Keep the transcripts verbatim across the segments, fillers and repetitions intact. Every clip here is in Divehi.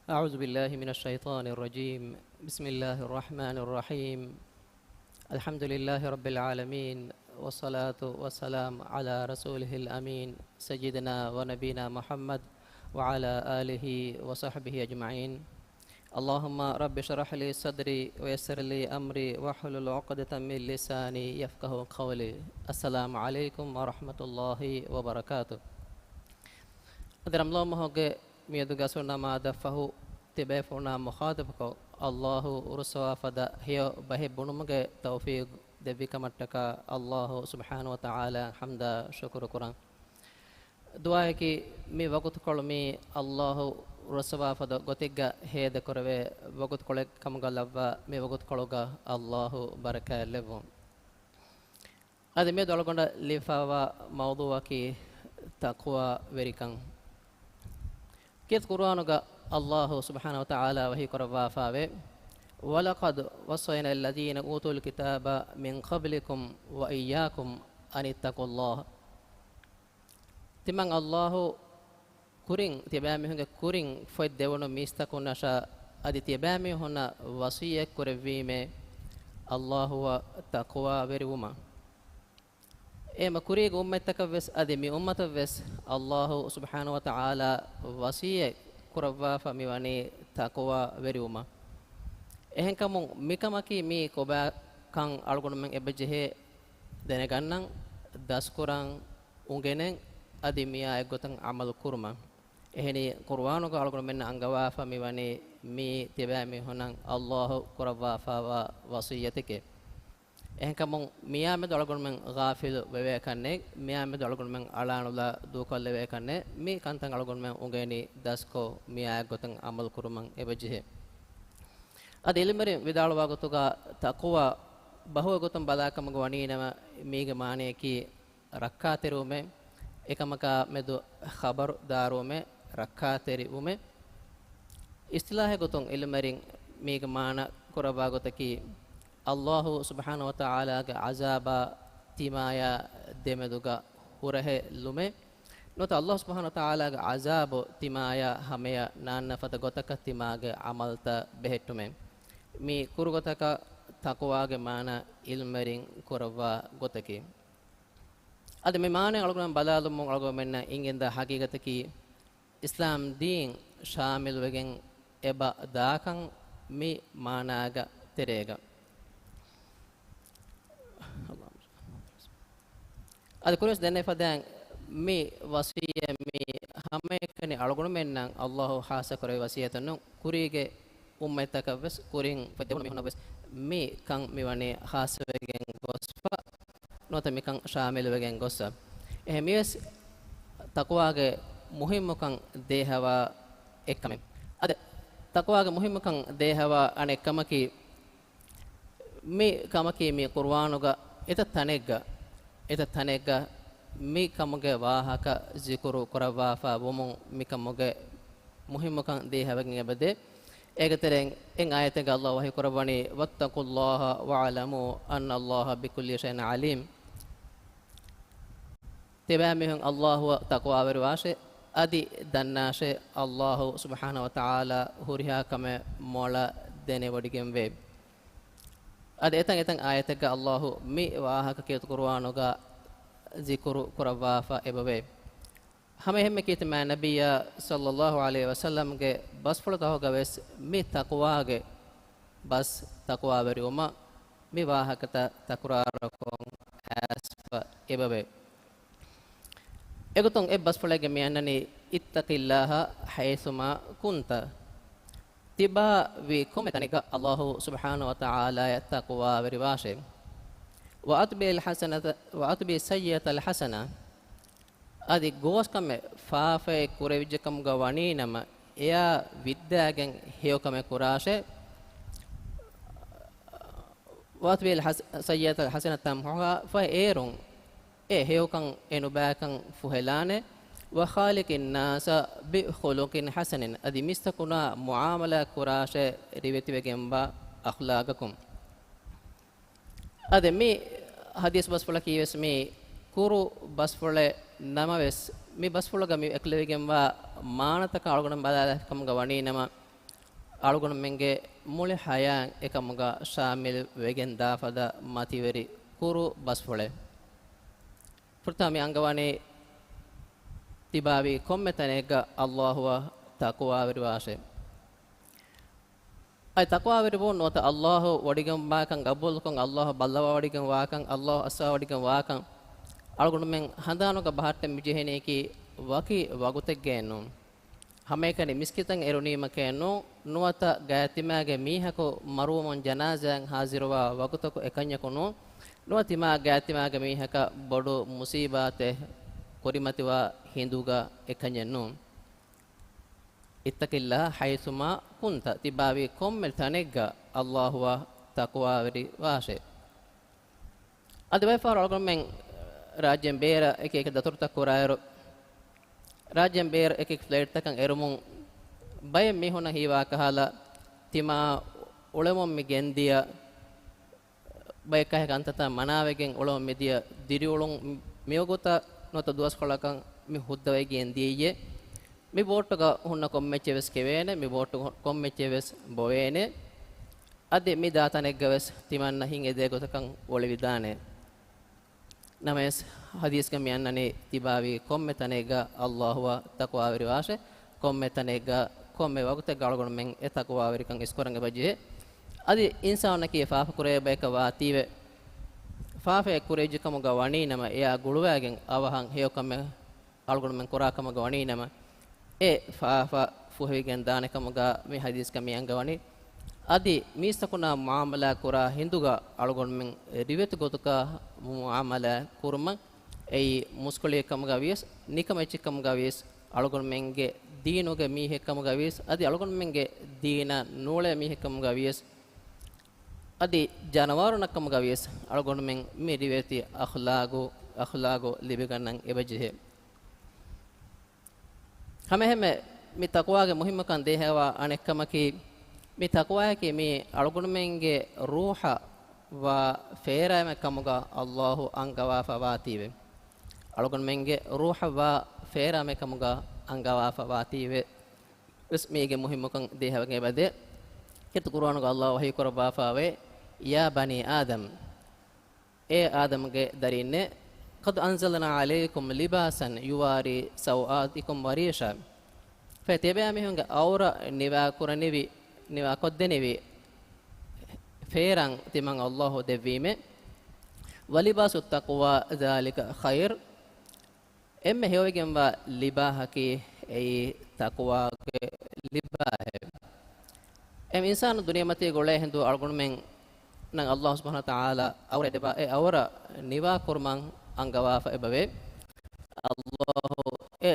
أعوذ بالله من الشيطان الرجيم. بسم الله الرحمن الرحيم. الحمد لله رب العالمين، والصلاة والسلام على رسوله الأمين سيدنا ونبينا محمد وعلى آله وصحبه أجمعين. اللهم رب اشرح لي صدري ويسر لي أمري واحلل عقدة من لساني يفقهوا قولي. السلام عليكم ورحمة الله وبركاته. އަދި ރަމަޟާން މަހުގެ މިއަދުގެ އަސުރު ނަމާދަށް ފަހު ތިބޭފުޅުންނާ މުޚާޠަބުކޮށް، ﷲ އުރުއްސަވާ ފަދަ ހެޔޮ ބަހެއް ބުނުމުގެ ތައުފީޤު ދެއްވި ކަމަށްޓަކާ، ﷲ ސުބްޙާނަހޫ ވަތަޢާލާއަށް ޙަމްދާ ޝުކުރު ކުރަން. ދުޢާއަކީ، މި ވަގުތުކޮޅު މީ ﷲ އުރުއްސަވާ ފަދަ ގޮތެއްގަ ހޭދަކުރެވޭ ވަގުތުކޮޅެއް ކަމުގަ ލައްވާ، މި ވަގުތުކޮޅުގަ ﷲ ބަރަކާތް ލެއްވުން. އަދި މިއަދު އަޅުގަނޑަށް ލިބިފައިވާ މައުޟޫޢަކީ ތަޤްވާވެރިކަން. ކީރިތި ޤުރުއާނުގަ ﷲ ސުބްޙާނަހޫ ވަތަޢާލާ ވަޙީ ކުރައްވާފައިވޭ، وَلَقَدْ وَصَّيْنَا الَّذِينَ أُوتُوا الْكِتَابَ مِنْ قَبْلِكُمْ وَإِيَّاكُمْ أَنِ اتَّقُوا اللَّهَ. ތިމަން ﷲ ކުރިން، ތިޔަބައިމީހުންގެ ކުރިން ފޮތް ދެވުނު މީސްތަކުންނަށާ އަދި ތިޔަބައިމީހުންނަށް ވަޞިއްޔަތް ކުރެއްވީމޭ، ﷲ އަށް ތަޤްވާވެރިވުމަށް. އެހެންމަ ކުރީގެ އުއްމަތްތަކަށްވެސް އަދި މި އުއްމަތަށްވެސް ﷲ ސުބްޙާނަހޫ ވަތަޢާލާ ވަޞިއްޔަތް ކުރައްވާފަ މިވަނީ ތަޤްވާވެރިވުމަށް. އެހެންކަމުން މިކަމަކީ މީ ކޮބާކަން އަޅުގަނޑުމެން އެބަޖެހޭ ދެނެގަންނަން، ދަސްކުރަން، އުނގެނެން، އަދި މިއާ އެއްގޮތަށް ޢަމަލު ކުރުމަށް. އެހެނީ، ޤުރުއާނުގަ އަޅުގަނޑުމެންނަށް އަންގަވާފަ މިވަނީ މީ ތިބާމީހުންނަށް ﷲ ކުރައްވާފައިވާ ވަޞިއްޔަތެކޭ. އެހެންކަމުން މިއާމެދު އަޅުގަނޑުމެން ޣާފިލު ވެވޭކަށްނެއް، މިއާމެދު އަޅުގަނޑުމެން އަޅާނުލާ ދޫކޮށްލެވޭކަށްނެއް، މި ކަންތައް އަޅުގަނޑުމެން އުނގެނި ދަސްކޮށް، މިއާ އެއްގޮތަށް ޢަމަލު ކުރުމަށް އެބަޖެހޭ. އަދި ޢިލްމުވެރިން ވިދާޅުވާ ގޮތުގަ ތަޤްވާ ބަހުގެ ގޮތުން ބަލާކަމުގަ ވަނީނަމަ، މީގެ މާނަޔަކީ ރައްކާތެރިވުމެއް، އެކަމަކާ މެދު ޚަބަރު ދާރުވުމެއް، ރައްކާތެރިވުމެއް. އިޞްޠިލާޙީ ގޮތުން ޢިލްމުވެރިން މީގެ މާނަ ކުރައްވާ ގޮތަކީ، ﷲ ސުބްޙާނަހޫ ވަތަޢާލާގެ ޢަޒާބާ ތިމާޔާ ދެމެދުގަ ހުރަހެއްލުމެއް. ނުވަތަ ﷲ ސުބްޙާނަހޫ ވަތަޢާލާގެ ޢަޒާބު ތިމާޔާ ހަމަޔަށް ނާންނަ ފަދަ ގޮތަކަށް ތިމާގެ ޢަމަލުތައް ބެހެއްޓުމެއް. މި ކުރު ގޮތަކަށް ތަޤްވާގެ މާނަ ޢިލްމުވެރިން ކުރައްވާ ގޮތަކީ. އަދި މި މާނަ އަޅުގަނޑުމެން ބަލާލުމުން އަޅުގަނޑުމެންނަށް އިނގިންދާ ޙަޤީޤަތަކީ، އިސްލާމް ދީން ޝާމިލުވެގެން އެބަ ދާކަން މި މާނާގެ ތެރޭގަ. އަދި ކުރިންވެސް ދެންނެވި ފަދައިން މި ވަޞިއްޔަތް މީ ހަމައެކަނި އަޅުގަނޑުމެންނަށް ﷲ ޚާއްޞަ ކުރެއްވި ވަޞިއްޔަތެއް ނޫން. ކުރީގެ އުއްމަތްތަކަށްވެސް ކުރިން ފޮތް ދެވުނު މީހުނަށްވެސް މި ކަން މިވަނީ ޚާއްޞަވެގެން ގޮސްފަ، ނުވަތަ މިކަން ޝާމިލުވެގެން ގޮސްފަ. އެހެން މިވެސް ތަޤްވާގެ މުހިއްމުކަން ދޭހަވާ އެއްކަމެއް. އަދި ތަޤްވާގެ މުހިއްމުކަން ދޭހަވާ އަނެއް ކަމަކީ، މި ކަމަކީ މި ޤުރުއާނުގަ އެތައް ތަނެއްގަ، އެތައް ތަނެއްގަ މި ކަމުގެ ވާހަކަ ޒިކުރު ކުރައްވާފަ ވުމުން މި ކަމުގެ މުހިއްމުކަން ދޭހަވެގެން އެބަދޭ. އޭގެ ތެރެއިން އެއް އާޔަތެއްގަ ﷲ ވަޙީ ކުރައްވަނީ، وَاتَّقُوا اللَّهَ وَاعْلَمُوا أَنَّ اللَّهَ بِكُلِّ شَيْءٍ عَلِيمٌ. ތިބާމީހުން ﷲ އަށް ތަޤްވާވެރިވާށޭ، އަދި ދަންނާށޭ، ﷲ ސުބްޙާނަހޫ ވަތަޢާލާ ހުރިހާ ކަމެއް މޮޅަށް ދެނެވޮޑިގެންވޭ. އަދި އެތަން އެތަން އާޔަތެއްގަ ﷲ މި ވާހަކަ ކީރިތި ޤުރުއާނުގަ ޒިކުރު ކުރައްވާފަ އެބަވޭ. ހަމައެހެންމެ ކީރިތި މާތް ނަބިއްޔާ ޞައްލައްލާހު ޢަލައިހި ވަސައްލަމްގެ ބަސްފުޅުތަކުގަވެސް މި ތަޤްވާގެ ބަސް، ތަޤްވާވެރިވުމަށް މި ވާހަކަތައް ތަކުރާރުކޮށް އައިސްފަ އެބަވޭ. އެގޮތުން އެއް ބަސްފުޅެއްގެ މި އަންނަނީ، اتَّقِ اللَّهَ حَيْثُمَا كُنْتَ. ތިބާ ވީ ކޮންމެ ތަނެއްގަ ﷲ ސުބްޙާނަހޫ ވަތަޢާލާއަށް ތަޤްވާވެރިވާށޭ. وَأَتْبِعِ الْحَسَنَةَ، وَأَتْبِعِ السَّيِّئَّةَ الْحَسَنَةَ. އަދި ގޯސްކަމެއް ފާފައެއް ކުރެވިއްޖެކަމުގަ ވަނީނަމަ، އެއާ ވިއްދާގެން ހެޔޮކަމެއް ކުރާށޭ. وَأَتْبِعِ الْحَس، السَّيِّئَّةَ الْحَسَنَةَ تَمْحُهَا، ފަހެ އޭރުން އެ ހެޔޮކަން އެ ނުބައިކަން ފުހެލާނެ. وَخَالِقِ النَّاسَ بِخُلُقٍ حَسَنٍ، އަދި މީސްތަކުންނާ މުޢާމަލާތް ކުރާށޭ ރިވެތިވެގެންވާ އަޚްލާގަކުން. އަދި މި ޙަދީޘް ބަސްފުޅަކީވެސް މީ ކުރު ބަސްފުޅެއް ނަމަވެސް، މި ބަސްފުޅުގަ މި އެކުލެވިގެންވާ މާނަތަކަށް އަޅުގަނޑު ބަލާލާފި ކަމުގަ ވަނީނަމަ، އަޅުގަނޑުމެންގެ މުޅި ޙަޔާތް އެކަމުގަ ޝާމިލް ވެގެން ދާފަދަ މަތިވެރި ކުރު ބަސްފުޅެއް. ފުރަތަމަ މި އަންގަވަނީ ތިބާވީ ކޮންމެ ތަނެއްގަ އައްލާހުއަށް ތަޤްވާވެރިވާށޭ. އަދި ތަޤްވާވެރިވުން ނުވަތަ އައްލާހު ވޮޑިގެންވާކަން ގަބޫލުކޮށް، އައްލާހު ބައްލަވާވޮޑިގެންވާކަން، އައްލާހު އައްސާވޮޑިގެންވާކަން އަޅުގަނޑުމެން ހަނދާނުގަ ބަހައްޓަން މިޖެހެނީކީ ވަކި ވަގުތެއްގައެއްނޫން. ހަމައެކަނި މިސްކިތަށް އެރުނީމަކައެއްނޫން، ނުވަތަ ގާތްތިމާގެ މީހަކު މަރުވުމުން ޖަނާޒާއަށް ހާޒިރުވާ ވަގުތަކު އެކަންޏަކު ނޫން، ނުވަތަ ތިމާ ގާތްތިމާގެ މީހަކަށް ބޮޑު މުސީބާތެއް ކުރިމަތިވާ ހިނދުގަ އެކަންޏެއްނޫން. اتق الله حيثما كنت، ތިބާވީ ކޮންމެ ތަނެއްގަ އައްލާހުއަށް ތަޤްވާވެރިވާށޭ. އަދި ބައެއް ފަހަރު އަޅުގަނޑުމެން ރާއްޖޭން ބޭރަށް އެކި އެކި ދަތުރުތައް ކުރާއިރު، ރާއްޖޭން ބޭރަށް އެކި ފްލައިޓްތަކަށް އެރުމުން ބައެއް މީހުންނަށް ހީވާ ކަހަލަ ތިމާ އުޅެމުން މި ގެންދިޔަ ބައެއް ކަހަލަ ކަންތައްތައް މަނާވެގެން އުޅެމުން މިދިޔަ ދިރިއުޅުން މިވަގުތަށް ނުވަތަ ދުވަސްކޮޅަކަށް މި ހުއްދަވައިގެން ދިޔައީ. މި ބޯޓުގަ ހުންނަ ކޮންމެއްޗެއް ވެސް ކެވޭނެ، މި ބޯޓު ކޮންމެއްޗެއް ވެސް ބޮވޭނެ. އަދި މި ދާ ތަނެއްގަ ވެސް ތިމަންނަ ހިތް އެދޭ ގޮތަކަށް އޮޅިވިދާނެ. ނަމަވެސް، ޙަދީޘްގަ މި އަންނަނީ ތިބާވީ ކޮންމެ ތަނެއްގަ އައްލާހުއަށް ތަޤްވާވެރިވާށޭ، ކޮންމެ ތަނެއްގަ ކޮންމެ ވަގުތެއްގަ އަޅުގަނޑުމެން އެ ތަޤްވާވެރިކަން އިސްކުރަން އެބަޖެހޭ. އަދި އިންސާނަކީ ފާފަ ކުރޭ ބަޔަކަށް ވާތީވެ، ފާފައެއް ކުރެއްވި ކަމުގަ ވަނީ ނަމަ، އެއާ ގުޅުވައިގެން އަވަހަށް ހެޔޮ ކަމެއް އަޅުގަނޑުމެން ކުރާ ކަމުގަ ވަނީ ނަމަ، އެ ފާފަ ފުހެވިގެން ދާނެ ކަމުގަ މި ޙަދީޘްގަ މި އަންގަވަނީ. އަދި މީސްތަކުންނާ މުޢާމަލާ ކުރާ ހިނދުގަ އަޅުގަނޑުމެން ރިވެތި ގޮތަކަށް މުޢާމަލާ ކުރުމަށް، އެއީ މުސްކުޅިއެއް ކަމުގަ ވިޔަސް، ނިކަމެއްޗެއް ކަމުގަ ވިޔަސް، އަޅުގަނޑުމެންގެ ދީނުގެ މީހެއް ކަމުގަ ވިޔަސް، އަދި އަޅުގަނޑުމެންގެ ދީނަށް ނޫޅޭ މީހެއް ކަމުގަ ވިޔަސް، އަދި ޖަނަވާރުންނަށް ކަމުގަ ވިޔަސް، އަޅުގަނޑުމެން މި ރިވެތި އަޚްލާގު، އަޚްލާގު ލިބިގަންނަން އެބަޖެހޭ. ހަމައެހެންމެ މި ތަޤްވާގެ މުހިއްމުކަން ދޭހަވާ އަނެއްކަމަކީ، މި ތަޤްވާއަކީ މީ އަޅުގަނޑުމެންގެ ރޫޙަށް ވާ ފޭރާމެއް ކަމުގަ އައްލާހު އަންގަވާފަ ވާތީވެ. އަޅުގަނޑުމެންގެ ރޫޙަށް ވާ ފޭރާމެއް ކަމުގަ އަންގަވާފަ ވާތީވެ. ވެސް މީގެ މުހިއްމުކަން ދޭހަވެގެން އެބަދޭ. ކީރިތި ޤުރުއާނުގަ އައްލާހު ވަޙީ ކުރައްވާފައިވޭ، يا بني آدم، އޭ އާދަމްގެ ދަރީންނޭ، قد أنزلنا عليكم لباسا يواري سوآتكم وريشا. ފެ ތިޔަބައިމީހުންގެ އައުރަ ނިވާ ކުރަނިވި، ނިވާ ކޮށްދެނިވި ފޭރާން ތިމަން އައްލާހު ދެއްވީމޭ. ولباس التقوى ذلك خير. އެންމެ ހެޔޮވެގެންވާ ލިބާހަކީ އެއީ ތަޤްވާގެ ލިބާހެއް. އެ އިންސާނު ދުނިޔެމަތީގަ އުޅޭ ހިނދު އަޅުގަނޑުމެންނަށް އައްލާހު ސުބްޙާނަހު ވަތަޢާލާ އައުރަ ދެއްވާ އެ އައުރަ ނިވާ ކުރުމަށް އަންގަވާފަ އެބަވޭ. އައްލާހު އެ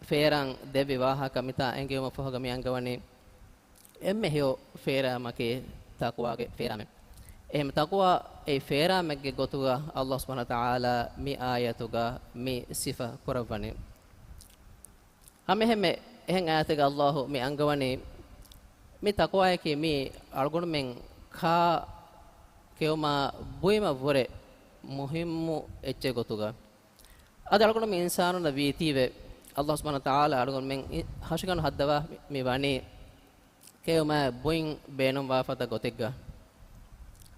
ފޭރާން ދެއްވި ވާހަކަ މިތާ އެނގެވުމަށް ފަހުގަ މި އަންގަވަނީ. އެންމެ ހެޔޮ ފޭރާމަކީ ތަޤްވާގެ ފޭރާމެއް. އެހެން ތަޤްވާ އެ ފޭރާމެއްގެ ގޮތުގަ އައްލާހު ސުބްޙާނަހު ވަތަޢާލާ މި އާޔަތުގަ މި ސިފަ ކުރައްވަނީ. ހަމައެހެންމެ އެހެން އާޔަތެއްގަ އައްލާހު މި އަންގަވަނީ، މި ތަޤްވާއަކީ މީ އަޅުގަނޑުމެން ކާ ކެއުމާ ބުއިމަށްވުރެ މުހިއްމު އެއްޗެއް ގޮތުގަ. އަދި އަޅުގަނޑު މި އިންސާނުންނަށް ވީތީވެ، އައްލާހު ސުބްޙާނަހު ވަތަޢާލާ އަޅުގަނޑުމެން ހަށިގަނޑު ހައްދަވާ މި ވަނީ، ކެއުމާ ބުއިން ބޭނުންވާ ފަދަ ގޮތެއްގަ.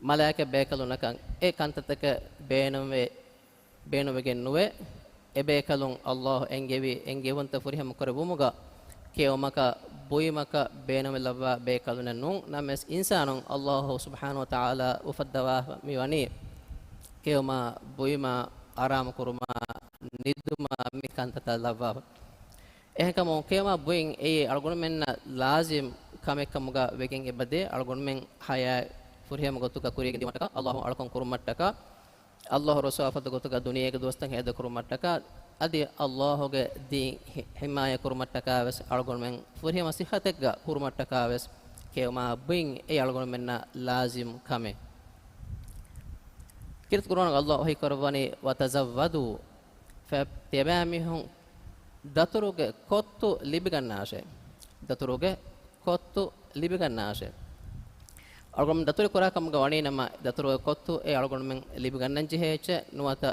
މަލާއިކަ ބޭކަލުންނަކަށް އެ ކަންތައްތަކެއް ބޭނުންވެ، ބޭނުންވެގެން ނުވޭ. އެބޭކަލުން އައްލާހު އެންގެވި އެންގެވުންތައް ފުރިހަމަ ކުރެއްވުމުގަ ކެއުމަކަށް ބުއިމަކަށް ބޭނުންވެލައްވާ ބޭކަލުންނެއް ނޫން. ނަމަވެސް އިންސާނުން އައްލާހު ސުބްޙާނަހު ވަތަޢާލާ އުފައްދަވާ މި ވަނީ ކެއުމާ ބުއިމާ އަރާމު ކުރުމާ ނިދުމާ މި ކަންތައްތައް ލައްވާފަ. އެހެންކަމުން ކެއުމާ ބުއިން އެއީ އަޅުގަނޑުމެންނަށް ލާޒިމް ކަމެއް ކަމުގަ ވެގެން އެބަދޭ. އަޅުގަނޑުމެން ޙަޔާތް ފުރިހަމަ ގޮތުގަ ކުރިޔަށް ގެންދިއުމަށްޓަކާ، އައްލާހު އަޅުކަން ކުރުމަށްޓަކާ، އައްލާހު ރަސޫލާ ފަދަ ގޮތުގަ ދުނިޔޭގެ ދުވަސްތައް ހޭދަ ކުރުމަށްޓަކާ، އަދި އައްލާހުގެ ދީން ހި-، ޙިމާޔަތް ކުރުމަށްޓަކާ ވެސް އަޅުގަނޑުމެން ފުރިހަމަ ޞިއްޙަތެއްގަ ކުރުމަށްޓަކާ ވެސް ކެއުމާ ބުއިން އެއީ އަޅުގަނޑުމެންނަށް ލާޒިމް ކަމެއް. ކީރިތި ޤުރުއާނުގަ އައްލާހު ވަޙީ ކުރައްވަނީ، وتزودوا، ފެ-، ތިޔަބައިމީހުން ދަތުރުގެ ކޮއްތު ލިބިގަންނާށޭ. ދަތުރުގެ ކޮއްތު ލިބިގަންނާށޭ. އަޅުގަނޑު ދަތުރު ކުރާ ކަމުގަ ވަނީ ނަމަ، ދަތުރުގެ ކޮއްތު އެ އަޅުގަނޑުމެން ލިބިގަންނަން ޖެހޭ އެއްޗެއް ނުވަތަ،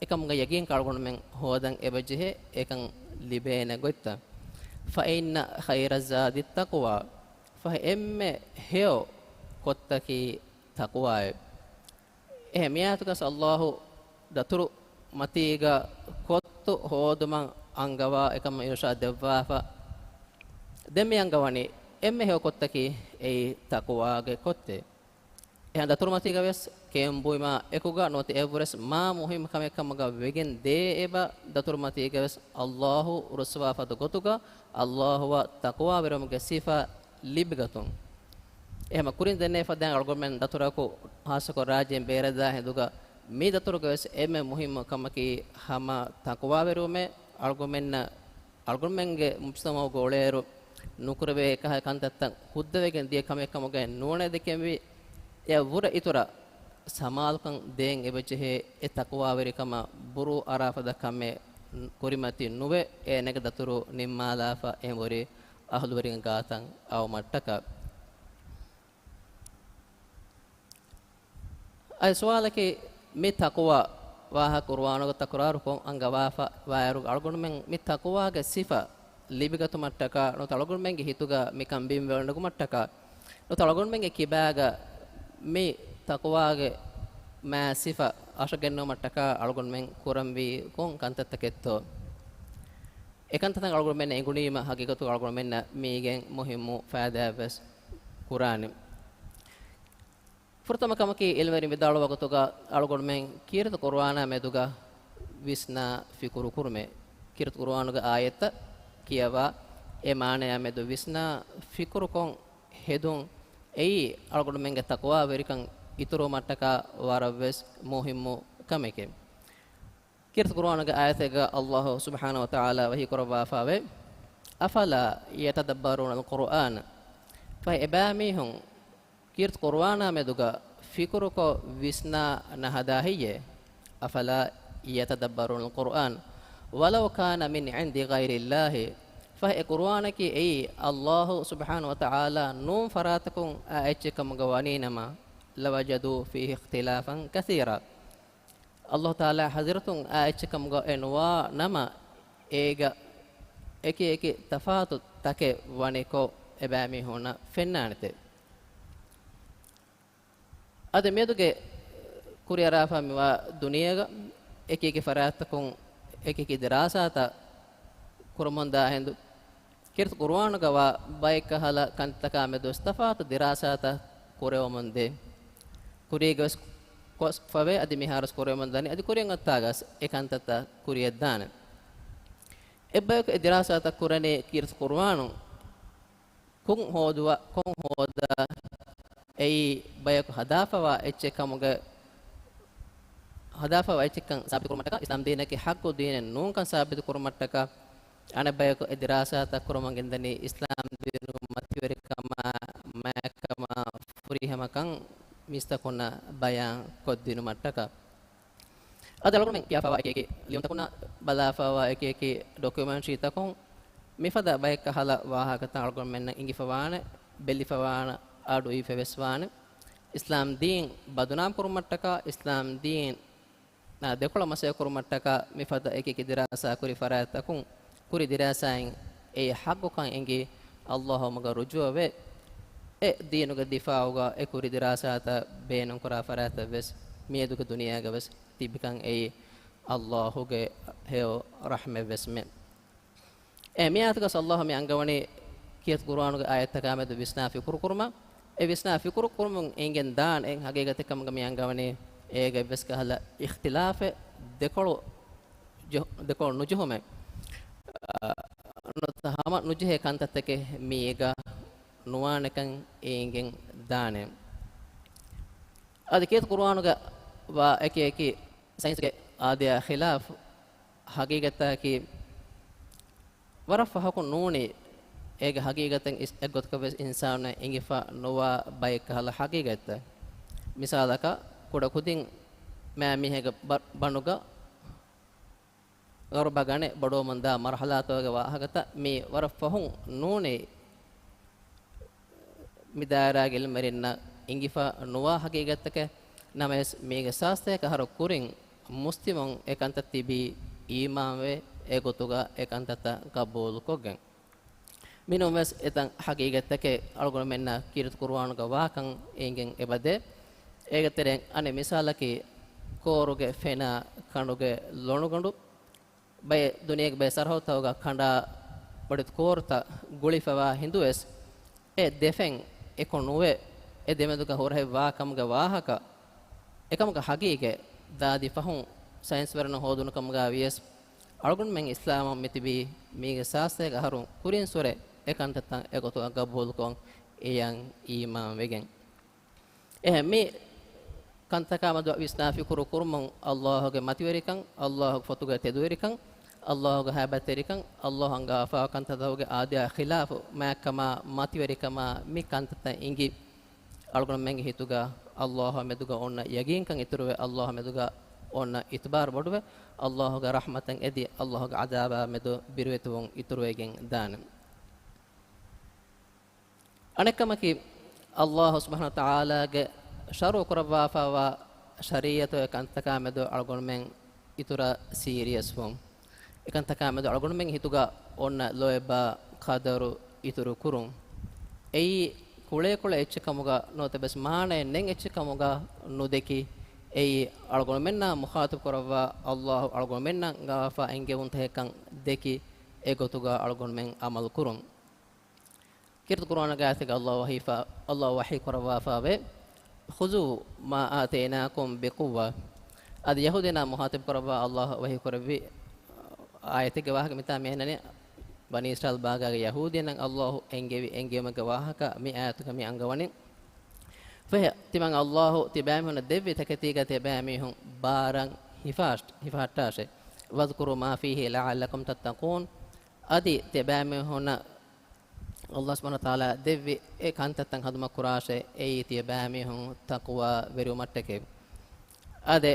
އެކަމުގެ ޔަގީންކަން އަޅުގަނޑުމެން ހޯދަން އެބަޖެހޭ އެކަން ލިބޭނެ ގޮތްތައް. فإن خير الزاد التقوى، ފަހެ އެންމެ ހެޔޮ ކޮށްތަކީ ތަޤްވާއެވެ. އެހެން މިއާޔަތުގަސް ﷲ ދަތުރު މަތީގަ ކޮށްތު ހޯދުމަށް އަންގަވާ އެކަމަށް އިރުޝާދު ދެއްވާފަ. ދެން މި އަންގަވަނީ އެންމެ ހެޔޮ ކޮށްތަކީ އެއީ ތަޤްވާގެ ކޮށްތެވެ. އެހެން ދަތުރުމަތީގަވެސް ކެއުން ބުއިމާ އެކުގަ ނުވަތަ އެއަށްވުރެސް މާ މުހިއްމު ކަމެއް ކަމުގަ ވެގެން ދޭ އެބަ ދަތުރުމަތީގަވެސް ﷲ ރުއްސަވާ ފަދަ ގޮތުގަ ﷲ އަށް ތަޤްވާވެރިވުމުގެ ސިފަ ލިބިގަތުން. އެހެމަ ކުރިން ދެންނެވި ފަދައިން އަޅުގަނޑުމެން ދަތުރަކު ހާއްސަކޮށް ރާއްޖޭން ބޭރަށްދާ ހިނދުގަ މި ދަތުރުގަވެސް އެންމެ މުހިއްމު ކަމަކީ ހަމަ ތަޤްވާވެރިވުމޭ އަޅުގަނޑުމެންނަށް އަޅުގަނޑުމެންގެ މުޖްތަމަޢުގަ އުޅޭއިރު ނުކުރެވޭ އެކަހަލަ ކަންތައްތައް ހުއްދަވެގެން ދިޔަ ކަމެއް ކަމުގައި ނޫނޭ ދެކެންވީ. އެއަށްވުރެ އިތުރަށް ސަމާލުކަން ދޭން އެބަޖެހޭ އެ ތަޤްވާވެރިކަމަށް ބުރޫ އަރާފަދަ ކަމެއް ކުރިމަތި ނުވެ އޭނަގެ ދަތުރު ނިންމާލާފަ އެހެންވެރި އަހުލުވެރިން ގާތަށް އައުމަށްޓަކާ. އަދި ސުވާލަކީ، މި ތަޤްވާ ވާހަކަ ޤުރުއާނުގަ ތަކުރާރުކޮށް އަންގަވާފަ ވާއިރު، އަޅުގަނޑުމެން މި ތަޤްވާގެ ސިފަ ލިބިގަތުމަށްޓަކާ، ނުވަތަ އަޅުގަނޑުމެންގެ ހިތުގަ މިކަން ބިންވެވަޑައިގަތުމަށްޓަކާ، ނުވަތަ އަޅުގަނޑުމެންގެ ކިބާގަ މި ތަޤްވާގެ މާތް ސިފަ އަށަގެންނެވުމަށްޓަކާ އަޅުގަނޑުމެން ކުރަންވީ ކޮން ކަންތައްތަކެއްތޯ؟ އެ ކަންތައްތައް އަޅުގަނޑުމެންނަށް އެނގުނީމަ، ހަގީގަތުގަ އަޅުގަނޑުމެންނަށް މީގެން މުހިއްމު ފައިދާއެއްވެސް ކުރާނެ. ފުރަތަމަ ކަމަކީ، އިލްމުވެރިން ވިދާޅުވާ ގޮތުގަ އަޅުގަނޑުމެން ކީރިތި ޤުރުއާނާ މެދުގަ ވިސްނާ ފިކުރު ކުރުމޭ. ކީރިތި ޤުރުއާނުގެ އާޔަތްތައް ކިޔަވާ، އެ މާނަޔާ މެދު ވިސްނާ ފިކުރުކޮށް ހެދުން، އެއީ އަޅުގަނޑުމެންގެ ތަޤްވާވެރިކަން އިތުރުވުމަށްޓަކާ ވަރަށްވެސް މުހިއްމު ކަމެކެވެ. ކީރިތި ޤުރުއާނުގެ އާޔަތެއްގަ ﷲ ސުބްޙާނަހޫ ވަތަޢާލާ ވަޙީކުރައްވާފައިވޭ، أفلا يتدبرون القرآن، ފަހެ އެބައިމީހުން ކީރިތި ޤުރުއާނާ މެދުގަ ފިކުރުކޮށް ވިސްނާ ނަހަދާ ހެއްޔޭ؟ أفلا يتدبرون القرآن ولو كان من عند غير الله، ފަހެ އެ ޤުރުއާނަކީ އެއީ ﷲ ސުބްޙާނަހޫ ވަތަޢާލާ ނޫން ފަރާތަކުން އާ އެއްޗެއް ކަމުގަ ވަނީނަމަ، لوجدوا فيه اختلافا كثيرا، ﷲ ތަޢާލާ ޙަޟްރަތުން އާ އެއްޗެއް ކަމުގަ އެ ނުވާ ނަމަ، އޭގަ އެކި އެކި ތަފާތު ތަކެއް ވަނިކޮށް އެބައިމީހުންނަށް ފެންނާނެތެވެ. އަދި މިއަދުގެ ކުރިއަރާފަ މިވާ ދުނިޔޭގަ އެކި އެކި ފަރާތްތަކުން އެކި އެކި ދިރާސާތައް ކުރަމުންދާ ހިނދު، ކީރިތި ޤުރުއާނުގަ ވާ ބައެއްކަހަލަ ކަންތަކާ މެދުވެސް ތަފާތު ދިރާސާތައް ކުރެވެމުންދޭ. ކުރީގަވެސް ކޮށްފަވޭ، އަދި މިހާރުވެސް ކުރެވެމުންދަނީ، އަދި ކުރިއަށް އޮތްތާގަސް އެ ކަންތައްތައް ކުރިއަށްދާނެ. އެއްބަޔަކު އެ ދިރާސާތައް ކުރަނީ ކީރިތި ޤުރުއާނު ކޮން ހޯދުވާ، ކޮން ހޯދާ، އެއީ ބަޔަކު ހަދާފަވާ އެއްޗެއް ކަމުގެ، ހަދާފަވާ އެއްޗެއްކަން ސާބިތު ކުރުމަށްޓަކާ، އިސްލާމް ދީނަކީ ޙައްޤު ދީނެއް ނޫންކަން ސާބިތު ކުރުމަށްޓަކާ، އަނެއް ބަޔަކު އެ ދިރާސާތައް ކުރަމުން ގެންދަނީ އިސްލާމް ދީނުގެ މަތިވެރިކަމާ މާތްކަމާ ފުރިހަމަކަން މީސްތަކުންނަށް ބަޔާން ކޮށްދިނުމަށްޓަކާ. އަދި އަޅުގަނޑުމެން ކިޔާފަވާ އެކި އެކި ލިޔުންތަކުންނާ ބަލާފަވާ އެކި އެކި ޑޮކިއުމެންޓްރީތަކުން މިފަދަ ބައެއްކަހަލަ ވާހަކަތައް އަޅުގަނޑުމެންނަށް އިނގިފަވާނެ، ބެލިފަވާނެ، އަޑު އިވިފަވެސްވާނެ. އިސްލާމް ދީން ބަދުނާމް ކުރުމަށްޓަކާ، އިސްލާމް ދީން އާ، ދެކޮޅަށް މަސައްކަތް ކުރުމަށްޓަކާ މިފަދަ އެކި އެކި ދިރާސާ ކުރި ފަރާތްތަކުން، ކުރި ދިރާސާއިން އެއީ ޙައްޤުކަން އެނގި، ﷲ އަށް ރުޖޫޢަވެ، އެ ދީނުގެ ދިފާޢުގަ އެ ކުރި ދިރާސާތައް ބޭނުންކުރާ ފަރާތްތައްވެސް މިއަދުގެ ދުނިޔޭގަވެސް ތިބިކަން އެއީ ﷲ ގެ ހެޔޮ ރަޙްމަތްވެސްމެ. އެ މިއާޔަތުގަސް ﷲ މި އަންގަވަނީ ކީރިތި ޤުރުއާނުގެ އާޔަތްތަކާ މެދު ވިސްނާ ފިކުރު ކުރުމަށް. އެ ވިސްނާ ފިކުރު ކުރުމުން އެނގެން ދާން އެއް ހަގީގަތެއް ކަމުގަ މި އަންގަވަނީ އޭގަ އެއްވެސް ކަހަލަ އިޚްތިލާފެއް، ދެކޮޅު ޖެހު-، ދެކޮޅު ނުޖެހުމެއް، އާ، ނުވަތަ ހަމަ ނުޖެހޭ ކަންތައްތަކެއް މީގަ ނުވާނެކަން އެނގެން ދާނެ. އަދި ކީރިތި ޤުރުއާނުގަ ވާ އެކި އެކި ސައިންސްގެ އާދަޔާ ޚިލާފު ހަގީގަތަކީ، ވަރަށް ފަހަކު ނޫނީ، އޭގެ ހަގީގަތެއް އިސް-، އެއްގޮތަކަށް ވެސް އިންސާނުންނަށް އެނގިފަ ނުވާ ބައެއްކަހަލަ ހަގީގަތްތައް. މިސާލަކަށް، ކުޑަކުދިން މާމީހެއްގެ ބަ-، ބަނޑުގަ ގަރުބާ ގަނެ ބޮޑުވަމުންދާ މަރުޙަލާތަކުގެ ވާހަކަތައް މީ ވަރަށް ފަހުން ނޫނީ، މި ދާއިރާގެ އިލްމުވެރިންނަށް އިނގިފަ ނުވާ ހަގީގަތްތަކެއް. ނަމަވެސް، މީގެ ސާސްތަކެއް އަހަރު ކުރިން މުސްލިމުން އެ ކަންތައް ތިބީ އީމާންވެ، އެގޮތުގަ އެ ކަންތައްތައް ގަބޫލުކޮށްގެން. މިނޫންވެސް އެތައް ހަގީގަތްތަކެއް އަޅުގަނޑުމެންނަށް ކީރިތި ޤުރުއާނުގަ ވާކަން އެނގެން އެބަދޭ. އޭގެ ތެރެއިން އަނެއް މިސާލަކީ، ކޯރުގެ ފެނާ ކަނޑުގެ ލޮނުގަނޑު ބައެއް ދުނިޔޭގެ ބައެއް ސަރަހައްދުތަކުގަ ކަނޑާ ބޮޑެތި ކޯރުތައް ގުޅިފަވާ ހިނދުވެސް، އެ ދެފެން އެކު ނުވެ، އެ ދެމެދުގަ ހުރަހެއް ވާ ކަމުގެ ވާހަކަ، އެކަމުގެ ހަގީގަތް ދާދި ފަހުން ސައިންސްވެރިން ހޯދުނު ކަމުގަ ވިޔަސް، އަޅުގަނޑުމެން އިސްލާމް މިތިބީ މީގެ ސާސްތޭކަ އަހަރުން ކުރިން ސުރެ އެ ކަންތައްތައް އެގޮތުގަ ގަބޫލުކޮށް އެޔަށް އީމާން ވެގެން. އެހެން މި ކަންތަކާ މެދު ވިސްނާ ފިކުރު ކުރުމުން އައްލާހުގެ މަތިވެރިކަން، އައްލާހުގެ ފޮތުގެ ތެދުވެރިކަން، އައްލާހުގެ ހައިބަތްތެރިކަން، އައްލާހު އަންގާފާ ކަންތައްތަކުގެ އާދަޔާ ޚިލާފު މާތްކަމާ، މަތިވެރިކަމާ މި ކަންތައްތައް އިނގި، އަޅުގަނޑުމެންގެ ހިތުގަ އައްލާހު މެދުގަ އޮންނަ ޔަގީންކަން އިތުރުވެ، އައްލާހު މެދުގަ އޮންނަ އިތުބާރު ބޮޑުވެ، އައްލާހުގެ ރަޙްމަތަށް އެދި، އައްލާހުގެ ޢަޛާބާ މެދު ބިރުވެތިވުން އިތުރުވެގެން ދާނެ. އަނެއްކަމަކީ، އައްލާހު ސުބްޙާނަހޫ ވަތަޢާލާގެ ޝަރުޢު ކުރައްވާފައިވާ ޝަރީޢަތުގެ ކަންތަކާ މެދު އަޅުގަނޑުމެން އިތުރަށް ސީރިއަސްވުން. އެކަންތަކާ މެދު އަޅުގަނޑުމެން ހިތުގަ އޮންނަ ލޯތްބާ ޤަދަރު އިތުރު ކުރުން. އެއީ ކުޅޭ ކުޅޭ އެއްޗެއް ކަމުގަ ނުވަތަ ވެސް މާނައެއް ނެތް އެއްޗެއް ކަމުގަ ނުދެކި، އެއީ އަޅުގަނޑުމެންނާ މުޚާޠަބު ކުރައްވާ އައްލާހު އަޅުގަނޑުމެންނަށް އަންގަވާފަ އެންގެވުންތަކެއްކަން ދެކި، އެގޮތުގަ އަޅުގަނޑުމެން ޢަމަލު ކުރުން. ކީރިތި ޤުރުއާނުގެ އާޔަތެއްގަ އައްލާހު ވަޙީފާ، އައްލާހު ވަޙީ ކުރައްވާފައިވޭ، "خذوا ما آتيناكم بقوة." އަދި ޔަހޫދީންނާ މުޚާޠަބު ކުރައްވާ އައްލާހު ވަޙީ ކުރެއްވި އާޔަތެއްގެ ވާހަކަ މިތާ މި އަންނަނީ، ބަނީ އިސްރާއީލް ބާގާގެ ޔަހޫދީންނަށް އައްލާހު އެންގެވި އެންގެވުމެއްގެ ވާހަކަ މި އާޔަތުގަ މި އަންގަވަނީ. ފަހެ ތިމަން އައްލާހު ތިބާމީހުންނަށް ދެއްވި ތަކެތީގަ ތިބާމީހުން ބާރަށް ހިފާ-، ހިފަހައްޓާށޭ. "واذكروا ما فيه لعلكم تتقون." އަދި ތިބާމީހުންނަށް އައްލާހު ސުބްޙާނަހޫ ވަތަޢާލާ ދެއްވި އެ ކަންތައްތައް ހަނދުމަ ކުރާށޭ، އެއީ ތިޔަބައިމީހުން ތަޤްވާވެރިވުމަށްޓަކައި. އާދެ،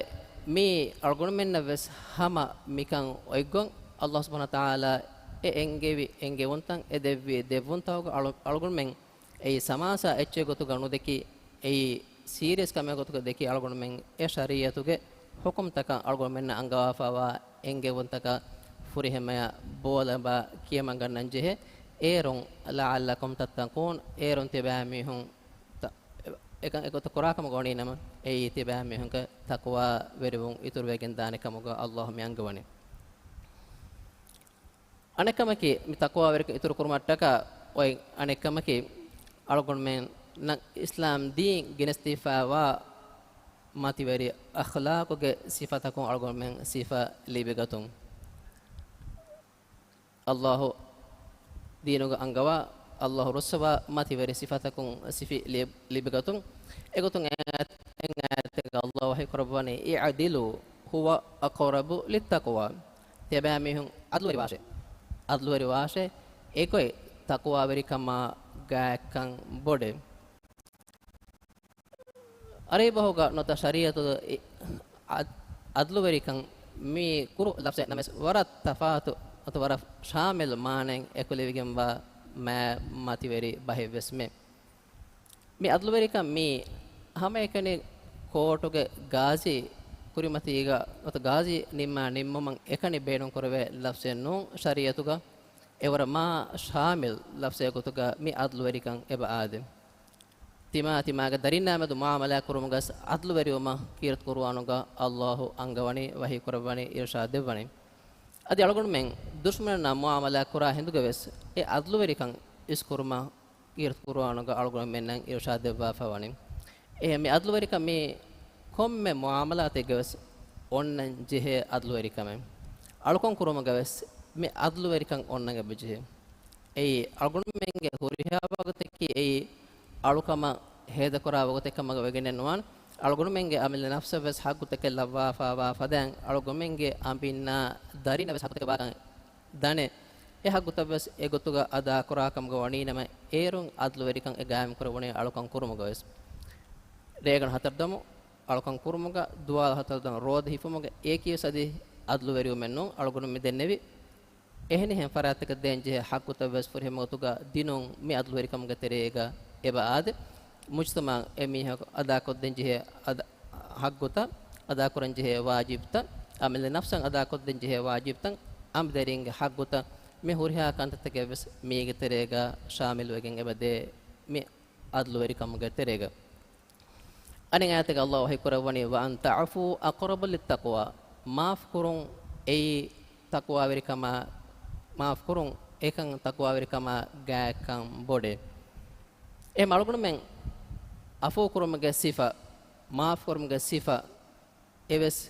މީ އަޅުގަނޑުމެންނަށް ވެސް ހަމަ މިކަން އޮތްގޮތް، އައްލާހު ސުބްޙާނަހޫ ވަތަޢާލާ އެ އެންގެވި އެންގެވުންތައް، އެ ދެއްވި ދެއްވުންތަކުގަ އަޅު-، އަޅުގަނޑުމެން އެއީ ސަމާސާ އެއްޗެއް ގޮތުގަ ނުދެކި، އެއީ ސީރިއަސް ކަމެއް ގޮތުގަ ދެކި، އަޅުގަނޑުމެން އެ ޝަރީޢަތުގެ ޙުކުމްތަކަށް އަޅުގަނޑުމެންނަށް އަންގަވާފައިވާ އެންގެވުންތަކަށް ފުރިހަމަޔަށް ބޯލަބާ ކިޔަމަންގަންނަން ޖެހޭ. އޭރުން، "لعلكم تتقون"، އޭރުން ތިބާމީހުން ތަ-، އެކަން އެގޮތަށް ކުރާ ކަމަށް ވަނީ ނަމަ، އެއީ ތިބާމީހުންގެ ތަޤްވާވެރިވުން އިތުރުވެގެން ދާނެ ކަމުގަ އައްލާހު މި އަންގަވަނީ. އަނެއްކަމަކީ، މި ތަޤްވާވެރިކަން އިތުރު ކުރުމަށްޓަކާ އޮތް އަނެއްކަމަކީ، އަޅުގަނޑުމެންނަށް އިސްލާމް ދީން ގެނެސްދީފައިވާ މަތިވެރި އަޚްލާޤުގެ ސިފަތަކުން އަޅުގަނޑުމެން ސިފަ ލިބިގަތުން. އައްލާހު ދީނުގަ އަންގަވާ، އައްލާހު ރުއްސަވާ މަތިވެރި ސިފަތަކުން ސިފަ ލި-، ލިބިގަތުން. އެގޮތުން އެ އާޔަތް-، އެ އާޔަތެއްގަ އައްލާހު ވަޙީ ކުރައްވަނީ، "اعدلوا هو أقرب للتقوى." ތިޔަބައިމީހުން ޢަދްލުވެރިވާށޭ. ޢަދްލުވެރިވާށޭ. އެގޮތް ތަޤްވާވެރިކަމާ ގާތްކަން ބޮޑޭ. ޢަރަބި ބަހުގަ ނުވަތަ ޝަރީޢަތުގަ އި-، ޢަދް-، ޢަދްލުވެރިކަން މި ކުރު ލަފްޒެއް ނަމަވެސް، ވަރަށް ތަފާތު ނުވަތަ ވަރަށް ޝާމިލް މާނައެއް އެކުލެވިގެންވާ މާ-، މަތިވެރި ބަހެއްވެސްމެ. މި ޢަދްލުވެރިކަން މީ ހަމައެކަނި ކޯޓުގެ ގާޒީ ކުރިމަތީގަ ނުވަތަ ގާޒީ ނިންމާ ނިންމުމަށް އެކަނި ބޭނުންކުރެވޭ ލަފްޒެއް ނޫން، ޝަރީޢަތުގަ އެވަރަށް މާ ޝާމިލް ލަފްޒެއް ގޮތުގަ މި ޢަދްލުވެރިކަން އެބަ އާދޭ. ތިމާ ތިމާގެ ދަރިންނާ މެދު މުޢާމަލާތް ކުރުމުގަސް ޢަދްލުވެރިވުމަށް ކީރިތި ޤުރުއާނުގަ އައްލާހު އަންގަވަނީ، ވަޙީ ކުރައްވަނީ، އިރުޝާދު ދެއްވަނީ. އަދި އަޅުގަނޑުމެން ދުޝްމަނުންނާ މުޢާމަލާތް ކުރާ ހިނދުގަވެސް އެ ޢަދްލުވެރިކަން އިސްކުރުމަށް ކީރިތި ޤުރުއާނުގަ އަޅުގަނޑުމެންނަށް އިރުޝާދު ދެއްވާފަ ވަނީ. އެހެން މި ޢަދްލުވެރިކަން މީ ކޮންމެ މުޢާމަލާތެއްގަވެސް އޮންނަން ޖެހޭ ޢަދްލުވެރިކަމެއް. އަޅުކަން ކުރުމުގަވެސް މި ޢަދްލުވެރިކަން އޮންނަން އެބަޖެހޭ. އެއީ އަޅުގަނޑުމެންގެ ހުރިހާ ވަގުތަކީ އެއީ އަޅުކަމަށް ހޭދަކުރާ ވަގުތެއް ކަމަށް ވެގެނެއް ނުވާނެ. އަޅުގަނޑުމެންގެ އަމިއްލަ ނަފްސަށްވެސް ޙައްޤުތަކެއް ލައްވާފައިވާ ފަދައިން، އަޅުގަނޑުމެންގެ އަނބިންނާ ދަރިންނަށްވެސް ޙައްޤުތަކެއް ވާކަން ދަނެ، އެ ޙައްޤުތައްވެސް އެގޮތުގަ އަދާކުރާ ކަމުގަ ވަނީނަމަ، އޭރުން ޢަދްލުވެރިކަން އެ ޤާއިމްކުރެވުނީ އަޅުކަން ކުރުމުގަވެސް. ރޭގަނޑު ހަތަރު ދަމު އަޅުކަން ކުރުމުގަ، ދުވާލު ހަތަރު ދަމު ރޯދަ ހިފުމުގަ އެއަކީވެސް އަދި ޢަދްލުވެރިވުމެއް ނޫން. އަޅުގަނޑު މި ދެންނެވި އެހެނިހެން ފަރާތްތަކަށް ދޭންޖެހޭ ޙައްޤުތައްވެސް ފުރިހަމަ ގޮތުގަ ދިނުން މި ޢަދްލުވެރިކަމުގެ ތެރޭގަ އެބަ އާދެ. މުޖްތަމަޢަށް އެ މީހަކު އަދާކޮށްދޭންޖެހޭ އަދ-، ޙައްޤުތައް، އަދާކުރަންޖެހޭ ވާޖިބްތައް، އަމިއްލަ ނަފްސަށް އަދާކޮށްދޭންޖެހޭ ވާޖިބްތައް، އަނބިދަރިންގެ ޙައްޤުތައް، މި ހުރިހާ ކަންތައްތަކެއް ވެސް މީގެ ތެރޭގަ ޝާމިލުވެގެން އެބަދޭ، މި އަދުލުވެރިކަމުގެ ތެރޭގަ. އަނެއް އާޔަތެއްގަ ﷲ ވަޙީކުރައްވަނީ، "وأن تعفوا أقرب للتقوى." މާފުކުރުން އެއީ ތަޤްވާވެރިކަމާ، މާފުކުރުން އެކަން ތަޤްވާވެރިކަމާ ގާތްކަން ބޮޑޭ. އެ އަޅުގަނޑުމެން ޢަފޫކުރުމުގެ ސިފަ، މާފުކުރުމުގެ ސިފަ، އެވެސް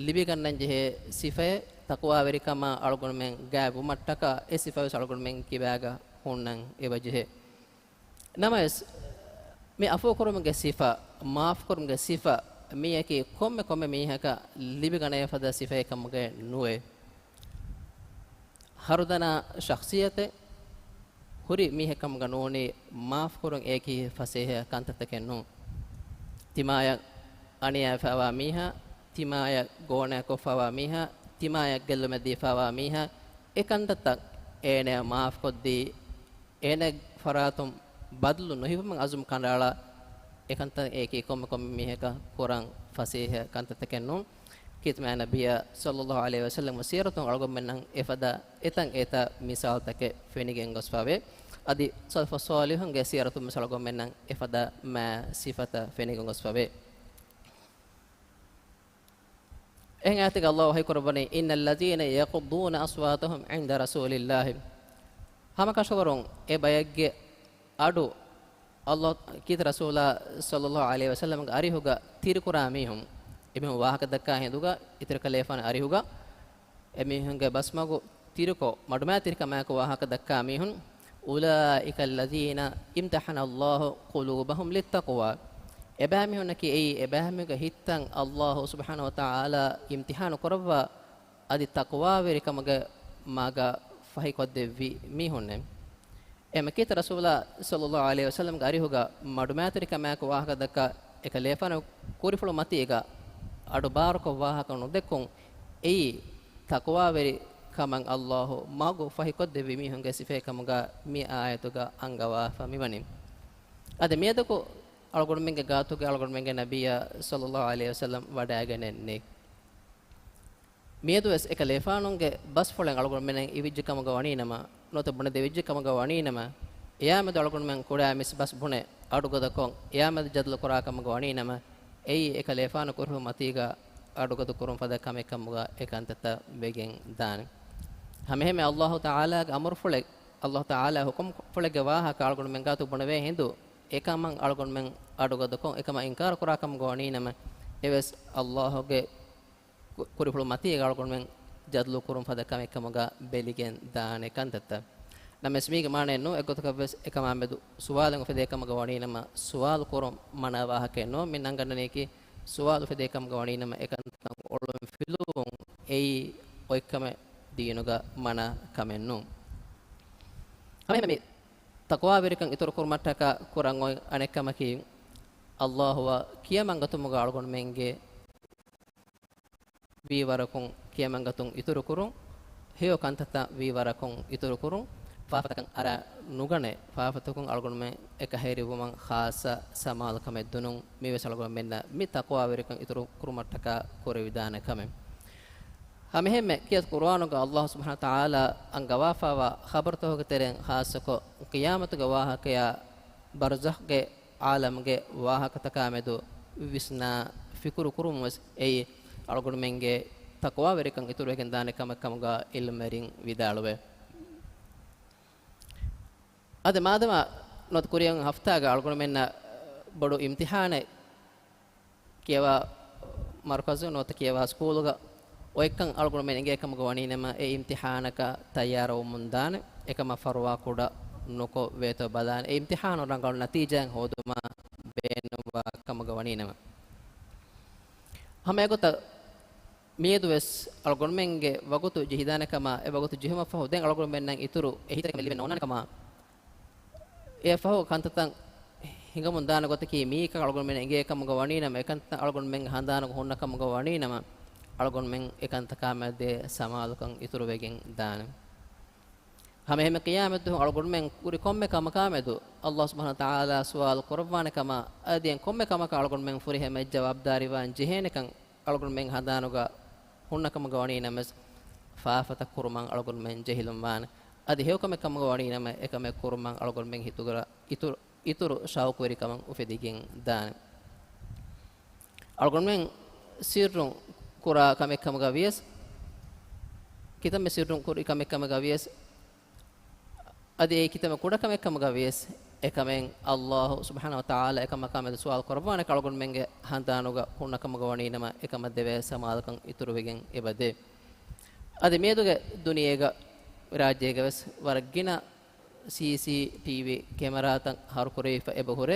ލިބިގަންނަން ޖެހޭ ސިފައެއް. ތަޤްވާވެރިކަމާ އަޅުގަނޑުމެން ގާތްވުމަށްޓަކާ އެ ސިފަވެސް އަޅުގަނޑުމެން ކިބާގަ ހުންނަން އެބަޖެހޭ. ނަމަވެސް، މި ޢަފޫކުރުމުގެ ސިފަ، މާފުކުރުމުގެ ސިފަ، މީއަކީ ކޮންމެ ކޮންމެ މީހަކަށް ލިބިގަނެވޭ ފަދަ ސިފައެއް ކަމުގައެއް ނުވޭ. ހަރުދަނާ ޝަޚްޞިއްޔަތެއް ހުރި މީހެއް ކަމުގަ ނޫނީ، މާފުކުރުން އެއަކީ ފަސޭހަ ކަންތައްތަކެއް ނޫން. ތިމާޔަށް އަނިޔާވެފައިވާ މީހާ، ތިމާޔަށް ގޯނާކޮށްފައިވާ މީހާ، ތިމާޔަށް ގެއްލުމެއް ދީފައިވާ މީހާ، އެ ކަންތައްތައް އޭނަޔަށް މާފުކޮށްދީ، އޭނަ ފަރާތުން ބަދަލު ނުހިފުމަށް އަޒުމް ކަނޑައަޅާ، އެކަންތައް އެއަކީ ކޮންމެ ކޮންމެ މީހަކަށް ކުރަން ފަސޭހަ ކަންތައްތަކެއް ނޫން. ކީރިތި މާތް ނަބިއްޔާ ޞައްލައްލާހު ޢަލައިހި ވަސައްލަމްގެ ސީރަތުން އަޅުގަނޑުމެންނަށް އެފަދަ އެތަން އެތައް މިސާލުތަކެއް ފެނިގެން ގޮސްފަވޭ. އަދި ސަލަފު ޞާލިޙުންގެ ސީރަތުން ވެސް އަޅުގަނޑުމެންނަށް އެފަދަ މާތް ސިފަތައް ފެނިގެން ގޮސްފަވޭ. އެހެން އާޔަތެއްގަ ﷲ ވަޙީކުރައްވަނީ، "إن الذين يغضون أصواتهم عند رسول الله." ހަމަކަށަވަރުން އެ ބަޔެއްގެ އަޑު ﷲ، ކީރިތި ރަސޫލާ ޞައްލައްލާހު ޢަލައިހި ވަސައްލަމްގެ އަރިހުގަ ތިރިކުރާ މީހުން، އެމީހުން ވާހަކަ ދައްކާ ހިނދުގަ އިތުރު ކަލޭފާނު އަރިހުގަ އެމީހުންގެ ބަސްމަގު ތިރިކޮށް، މަޑުމައިތިރިކަމާއެކު ވާހަކަ ދައްކާ މީހުން، "أولئك الذين امتحن الله قلوبهم للتقوى." އެބައިމީހުންނަކީ އެއީ، އެބައިމީހުންގެ ހިތްތައް ﷲ ސުބްޙާނަހޫ ވަތަޢާލާ އިމްތިޙާނު ކުރައްވާ، އަދި ތަޤްވާވެރިކަމުގެ މާގަށް ފަހިކޮށްދެއްވި މީހުންނެއް. އެމަ ކީރިތި ރަސޫލާ ޞައްލައްލާހު ޢަލައިހި ވަސައްލަމްގެ އަރިހުގަ މަޑުމައިތިރިކަމާއެކު ވާހަކަ ދައްކާ އެކަލޭފާނު ކުރިފުޅު މަތީގަ އަޑު ބާރުކޮށް ވާހަކަ ނުދެއްކުން، އެއީ ތަޤްވާވެރި ކަމަށް ﷲ މަގު ފަހިކޮށްދެއްވި މީހުންގެ ސިފައެއް ކަމުގަ މި އާޔަތުގަ އަންގަވާފަ މިވަނީ. އަދި މިއަދަކު އަޅުގަނޑުމެންގެ ގާތުގަ އަޅުގަނޑުމެންގެ ނަބިއްޔާ ޞައްލައްލާހު ޢަލައިހި ވަސައްލަމް ވަޑައިގެނެއް ނެތް. މިއަދުވެސް އެކަލޭފާނުންގެ ބަސްފުޅެއް އަޅުގަނޑުމެންނަށް އިވިއްޖެ ކަމުގަ ވަނީނަމަ، ނުވަތަ ބުނެދެވިއްޖެ ކަމުގަ ވަނީނަމަ، އެޔާމެދު އަޅުގަނޑުމެން ކުޑަ މިސް ބަސް ބުނެ އަޑުގަދަކޮށް، އެޔާމެދު ޖަދަލު ކުރާ ކަމުގަ ވަނީނަމަ، އެއީ އެކަލޭފާނު ކުރިހު މަތީގަ އަޑުގަދަ ކުރުން ފަދަ ކަމެއް ކަމުގަ އެކަންތައްތައް ވެގެން ދާނެ. ހަމައެހެންމެ ﷲ ތަޢާލާގެ އަމުރުފުޅެއް، ﷲ ތަޢާލާ ހުކުމްފުޅެއްގެ ވާހަކަ އަޅުގަނޑުމެން ގާތު ބުނެވޭ ހިނދު، އެކަމަށް އަޅުގަނޑުމެން އަޑުގަދަކޮށް، އެކަމަށް އިންކާރު ކުރާ ކަމުގަ ވަނީނަމަ، އެވެސް ﷲ ގެ ކު-، ކުރިފުޅު މަތީގަ އަޅުގަނޑުމެން ޖަދަލު ކުރުން ފަދަ ކަމެއް ކަމުގަ ބެލިގެން ދާނެ ކަންތައްތައް. ނަމަވެސް މީގެ މާނައެއް ނޫން، އެއްގޮތަކަށް ވެސް އެކަމާ މެދު ސުވާލެއް އުފެދޭ ކަމުގަ ވަނީނަމަ، ސުވާލު ކުރުން މަނާ ވާހަކައެއް ނޫން. މި ނަންގަންނަނީކީ ސުވާލު އުފެދޭ ކަމުގަ ވަނީނަމަ، އެކަންތައް އޮޅުން ފިލުވުން އެއީ އޮތްކަމެއް ދީނުގަ މަނާ ކަމެއް ނޫން. ހަމައެހެންމެ މި ތަޤްވާވެރިކަން އިތުރު ކުރުމަށްޓަކާ ކުރަން އޮތް އަނެއްކަމަކީ، ﷲ އަށް ކިޔަމަންގަތުމުގަ އަޅުގަނޑުމެންގެ ވީވަރަކުން ކިޔަމަންގަތުން އިތުރުކުރުން، ހެޔޮ ކަންތައްތައް ވީވަރަކުން އިތުރުކުރުން، ފާފަތަކަށް އަރާ ނުގަނެ، ފާފަތަކުން އަޅުގަނޑުމެން އެކަހެރިވުމަށް ޚާއްޞަ ސަމާލުކަމެއް ދުނުން، މިވެސް އަޅުގަނޑުމެންނަށް މި ތަޤްވާވެރިކަން އިތުރު ކުރުމަށްޓަކާ ކުރެވިދާނެ ކަމެއް. ހަމައެހެންމެ ކިޔަތު ޤުރުއާނުގަ ﷲ ސުބްޙާނަހޫ ވަތަޢާލާ އަންގަވާފައިވާ ޚަބަރުތަކުގެ ތެރެއިން ޚާއްޞަކޮށް، ޤިޔާމަތުގެ ވާހަކަޔާ، ބަރްޒަޚްގެ ޢާލަމްގެ ވާހަކަތަކާމެދު ވިސްނާ ފިކުރު ކުރުމުން ވެސް އެއީ އަޅުގަނޑުމެންގެ ތަޤްވާވެރިކަން އިތުރުވެގެން ދާނެ ކަމެއް ކަމުގަ ޢިލްމުވެރިން ވިދާޅުވޭ. އަދި މާދަމާ ނުވަތަ ކުރިއަށް ހަފްތާގަ އަޅުގަނޑުމެންނަށް ބޮޑު އިމްތިޙާނެއް ކިޔަވާ މަރުކަޒު ނުވަތަ ކިޔަވާ ސްކޫލުގަ އޮތްކަން އަޅުގަނޑުމެން އެނގޭ ކަމުގަ ވަނީނަމަ، އެ އިމްތިޙާނަކަށް ތައްޔާރުވަމުން ދާނެ. އެކަމަށް ފަރުވާ ކުޑަ ނުކޮށް ވޭތޯ ބަލާނެ. އެ އިމްތިޙާނު ރަނގަޅު ނަތީޖާއެއް ހޯދުމަށް ބޭނުންވާ ކަމުގަ ވަނީނަމަ. ހަމަ އެގޮތަށް މިއަދުވެސް އަޅުގަނޑުމެންގެ ވަގުތު ޖެހިދާނެ ކަމަށް، އެ ވަގުތު ޖެހުމަށްފަހު ދެން އަޅުގަނޑުމެންނަށް އިތުރު އެހީތަކެއް ލިބެން ނޯންނާނެ ކަމަށް، އެއަށްފަހު ކަންތައްތައް ހިނގަމުން ދާނެ ގޮތަކީ، މިއީކަ އަޅުގަނޑުމެން އެނގޭ ކަމުގަ ވަނީނަމަ، އެކަންތައް އަޅުގަނޑުމެންގެ ހަނދާނުގަ ހުންނަ ކަމުގަ ވަނީނަމަ، އަޅުގަނޑުމެން އެކަންތަކާމެދު ސަމާލުކަން އިތުރުވެގެން ދާނެ. ހަމައެހެންމެ ޤިޔާމަތްދުވަހު އަޅުގަނޑުމެން ކުރި ކޮންމެ ކަމަކާމެދު ﷲ ސުބްޙާނަހޫ ވަތަޢާލާ ސުވާލު ކުރައްވާނެ ކަމަށް، އަދި އެ ކޮންމެ ކަމަކަށް އަޅުގަނޑުމެން ފުރިހަމައަށް ޖަވާބުދާރީވާން ޖެހޭނެކަން އަޅުގަނޑުމެން ހަނދާނުގަ ހުންނަ ކަމުގަ ވަނީ ނަމަވެސް، ފާފަތައް ކުރުމަށް އަޅުގަނޑުމެން ޖެހިލުން ވާނެ. އަދި ހެޔޮކަމެއް ކަމުގަ ވަނީ ނަމަ، އެކަމެއް ކުރުމަށް އަޅުގަނޑުމެން ހިތުގަ އިތުރު، އިތުރު ޝައުޤުވެރިކަމަށް އުފެދިގެން ދާނެ. އަޅުގަނޑުމެން ސިއްރުން ކުރާ ކަމެއް ކަމުގަ ވިޔަސް، ކިތަންމެ ސިއްރުން ކުރި ކަމެއް ކަމުގަ ވިޔަސް، އަދި އެއީ ކިތަންމެ ކުޑަ ކަމެއް ކަމުގަ ވިޔަސް، އެކަމެއް ﷲ ސުބްޙާނަހޫ ވަތަޢާލާ އެކަމާ މެދު ސުވާލު ކުރައްވާނެ، އަޅުގަނޑުމެންގެ ހަނދާނުގަ ހުންނަ ކަމުގަ ވަނީ ނަމަ، އެކަމަށް ދެވޭ ސަމާލުކަން އިތުރުވެގެން އެބަދޭ. އަދި މިއަދުގެ ދުނިޔޭގަ، ރާއްޖޭގަ ވެސް ވަރަށް ގިނަ ސީސީޓީވީ ކެމެރާތައް ހަރުކުރެވިފަ އެބަ ހުރޭ،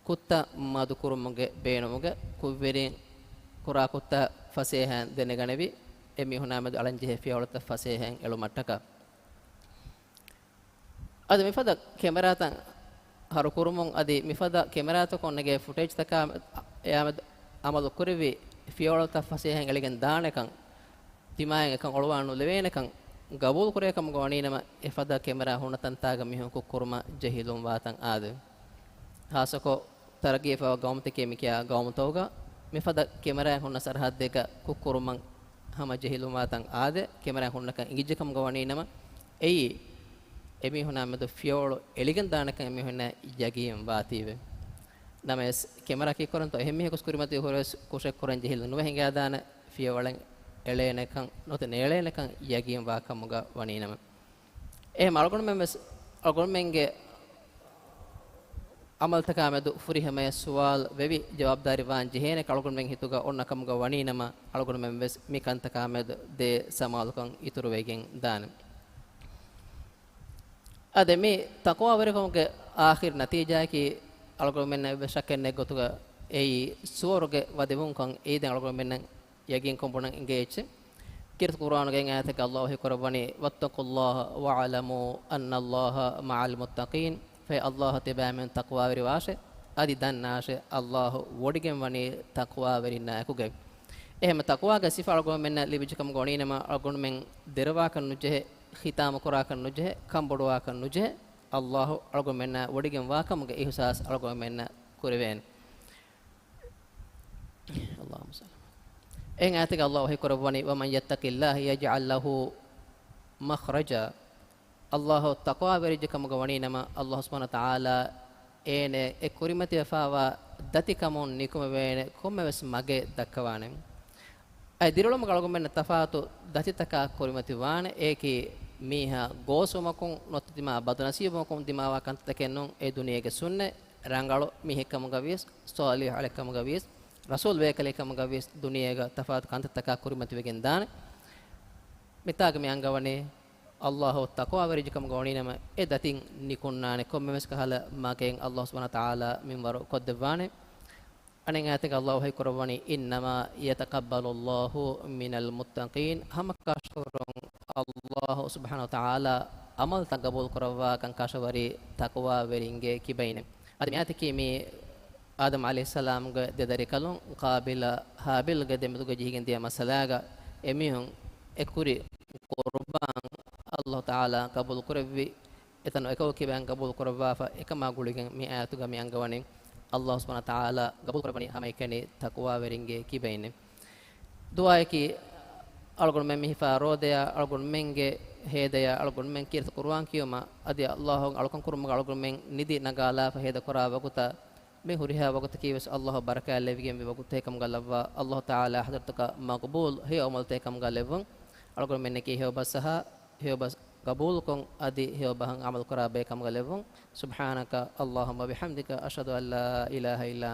ކުށްތައް މަދުކުރުމުގެ ބޭނުމުގަ ކުށްވެރިން ކުރާ ކުށްތައް ފަސޭހައިން ދެނެގަނެވި، އެމީހުނާ މެދު އަޅަންޖެހޭ ފިޔަވަޅުތައް ފަސޭހައިން އެޅުމަށްޓަކާ. އަދި މިފަދަ ކެމެރާތައް ހަރުކުރުމުން އަދި މިފަދަ ކެމެރާތަކުން ނެގޭ ފުޓޭޖްތަކާ އެއާ މެދު އަމަލު ކުރެއްވި ފިޔަވަޅުތައް ފަސޭހައިން އެޅިގެން ދާނެކަން، ތިމާއަށް އެކަން އޮޅުވާން ނުލެވޭނެކަން ގަބޫލު ކުރޭ ކަމުގަ ވަނީ ނަމަ، އެފަދަ ކެމެރާ ހުންނަ ތަންތާގަ މީހުން ކުށް ކުރުމަށް ޖެހިލުން ވާތަން އާދެވޭ. ޚާއްޞަކޮށް، ތަރައްގީ ވެފައިވާ ގައުމުތަކޭ މިކިޔާ ގައުމުތަކުގަ މިފަދަ ކެމެރާއެއް ހުންނަ ސަރަހައްދެއްގަ ކުށް ކުރުމަށް ހަމަ ޖެހިލުން ވާތަން އާދެ، ކެމެރާ ހުންނަކަން އިނގިއްޖެ ކަމުގަ ވަނީ ނަމަ، އެއީ އެމީހުނާ މެދު ފިޔަވަޅު އެޅިގެން ދާނެކަން އެމީހުންނަށް ޔަގީން ވާތީވެ. ނަމަވެސް، ކެމެރާ ކީއްކުރަންތޯ އެހެން މީހަކުސް ކުރިމަތި ހުރެވެސް ކުށެއް ކުރަން ޖެހިލުން ނުވެ ހިނގާދާނެ، ފިޔަވަޅެއް އެޅޭނެކަން ނުވަތަ ނޭޅޭނެކަން ޔަގީން ވާ ކަމުގަ ވަނީ ނަމަ. އެހެން އަޅުގަނޑުމެން ވެސް އަޅުގަނޑުމެންގެ އަމަލުތަކާ މެދު ފުރިހަމަޔަށް ސުވާލު ވެވި ޖަވާބުދާރީ ވާން ޖެހޭނެ އަޅުގަނޑުމެން ހިތުގަ އޮންނަ ކަމުގަ ވަނީ ނަމަ، އަޅުގަނޑުމެން ވެސް މި ކަންތަކާ މެދު ދޭ ސަމާލުކަން އިތުރުވެގެން ދާނެ. އަދި މި ތަޤްވާވެރިކަމުގެ އާޚިރު ނަތީޖާއަކީ، އަޅުގަނޑުމެންނަށް އެއްވެސް ޝައްކެއް ނެތް ގޮތުގަ އެއީ ސުވަރުގެ ވަދެވުންކަން އެއީ ދެން އަޅުގަނޑުމެންނަށް ޔަގީންކޮށް ބުނަން އިނގޭ އެއްޗެއް. ކީރިތި ޤުރުއާނުގެ އެއް އާޔަތެއްގަ ﷲ ވަޙީކުރައްވަނީ، "وَاتَّقُوا اللَّهَ وَاعْلَمُوا أَنَّ اللَّهَ مَعَ الْمُتَّقِينَ." ފެ ﷲ ތިބާމެން ތަޤްވާވެރިވާށޭ، އަދި ދަންނާށޭ، ﷲ ވޮޑިގެން ވަނީ ތަޤްވާވެރިންނާއެކުގައި. އެހެންމެ ތަޤްވާގެ ސިފަ އަޅުގަނޑުމެންނަށް ލިބިއްޖެ ކަމުގަ ވަނީ ނަމަ، އަޅުގަނޑުމެން ދެރަވާކަށް ނުޖެހޭ، ޚިތާމަ ކުރާކަށް ނުޖެހޭ، ކަންބޮޑުވާކަށް ނުޖެހޭ، ﷲ އަޅުގަނޑުމެންނާ ވޮޑިގެން ވާކަމުގެ އިޙްސާސް އަޅުގަނޑުމެންނަށް ކުރެވޭނެ. އެހެން އާޔަތެއްގަ ﷲ ވަޙީކުރައްވަނީ، "وَمَن يَتَّقِ اللَّهَ يَجْعَل لَّهُ مَخْرَجًا." ﷲ ތަޤްވާވެރިއްޖެ ކަމުގަ ވަނީ ނަމަ، ﷲ ސުބްޙާނަހޫ ވަތަޢާލާ އޭނަ އެ ކުރިމަތިވެފައިވާ ދަތިކަމުން ނިކުމެވޭނެ ކޮންމެވެސް މަގެއް ދައްކަވާނެ. އަދި ދިރިއުޅުމުގަ އަޅުގަނޑުމެންނަށް ތަފާތު ދަތިތަކާ ކުރިމަތިވާނެ. އެއަކީ މީހާ ގޯސްވުމަކުން ނުވަތަ ދިމާ ބަދުނަސީބުވުމަކުން ދިމާވާ ކަންތައްތަކެއް ނޫން. އެ ދުނިޔޭގެ ސުންނަތް ރަނގަޅު މީހެއްކަމުގަ ވިޔަސް، ޞާލިޙު އަޅެއްކަމުގަ ވިޔަސް، ރަސޫލް ބޭކަލެއްކަމުގަ ވިޔަސް، ދުނިޔޭގަ ތަފާތު ކަންތައްތަކާ ކުރިމަތިވެގެން ދާނެ. މިތާގަ މި އަންގަވަނީ، ﷲ ތަޤްވާވެރިއްޖެ ކަމުގަ ވަނީ ނަމަ، އެ ދަތިން ނިކުންނާނެ ކޮންމެވެސް ކަހަލަ މަގެއް ﷲ ސުބްޙާނަހޫ ވަތަޢާލާ މިންވަރު ކޮށްދެއްވާނެ. އަނެއް އާޔަތެއްގަ ﷲ ވަޙީކުރައްވަނީ، "إِنَّمَا يَتَقَبَّلُ اللَّهُ مِنَ الْمُتَّقِينَ." ހަމަ ކަށަވަރުން ﷲ ސުބްޙާނަހޫ ވަތަޢާލާ އަމަލުތައް ގަބޫލު ކުރައްވާކަން ކަށަވަރީ ތަޤްވާވެރިންގެ ކިބައިން. އަދި މި އާޔަތަކީ މި އާދަމް ޢަލައިހިއްސަލާމްގެ ދެ ދަރިކަލުން ޤާބިލާ ހާބީލްގެ ދެމެދުގަ ޖެހިގެން ދިޔަ މައްސަލާގަ އެމީހުން އެ ކުރި ޤުރުބާން ﷲ ތަޢާލާ ގަބޫލު ކުރެއްވި އެތަނު އެކަކު ކިބައިން ގަބޫލު ކުރައްވާފަ. އެކަމާ ގުޅިގެން މި އާޔަތުގަ މި އަންގަވަނީ، ﷲ ސުބްޙާނަހޫ ވަތަޢާލާ ގަބޫލު ކުރައްވަނީ ހަމައެކަނި ތަޤްވާވެރިންގެ ކިބައިން. ދުޢާއަކީ، އަޅުގަނޑުމެން މި ހިފާ ރޯދަޔާ، އަޅުގަނޑުމެންގެ ހޭދަޔާ، އަޅުގަނޑުމެން ކީރިތި ޤުރުއާން ކިޔުމަށް، އަދި ﷲ އަށް އަޅުކަން ކުރުމުގަ އަޅުގަނޑުމެން ނިދި ނަގާލާފަ ހޭދަ ކުރާ ވަގުތަށް، މި ހުރިހާ ވަގުތަކީ ވެސް ﷲ ބަރަކާތް ލެއްވިގެންވި ވަގުތެއް ކަމުގަ ލައްވާ، ﷲ ތަޢާލާ ޙަޟްރަތުގަ މަޤްބޫލު ހެޔޮ ޢަމަލުތައް ކަމުގަ ލެއްވުން. އަޅުގަނޑުމެންނަކީ ހެޔޮބަސް ސަހާ، ހެޔޮބަސް ގަބޫލުކޮށް، އަދި ހެޔޮ ބަހަށް ޢަމަލު ކުރާ ބައެއް ކަމުގަ ލެއްވުން. سبحانك اللهم وبحمدك، أشهد أن لا إله إلا